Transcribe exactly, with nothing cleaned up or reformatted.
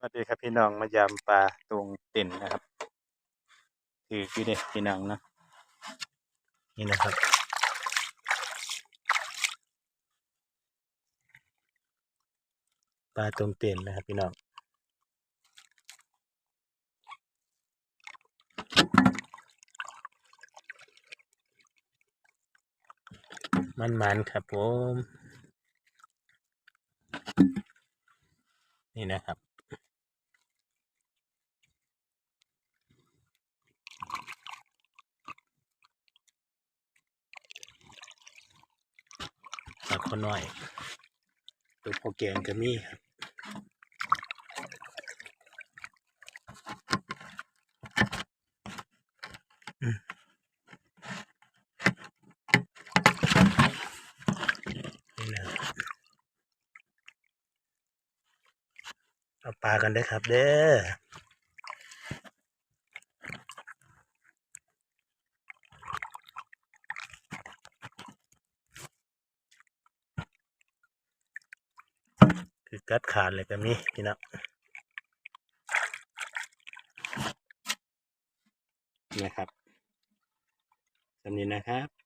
วัสดีครับพี่น้อง มายามปลาตรงเต็นท์นะครับ ถืออยู่เด้พี่น้องเนาะ นี่นะครับ ปลาตรงเต็นท์นะครับพี่น้อง มันๆครับผม นี่นะครับ ปลาคอน้อย ตัวพอแกงก็มีครับ อืม นี่นะ เอาปลากันเด้อครับเด้อ คือกัดขาดเลยก็มีพี่น้อง นะครับ ส่ำนี้นะครับ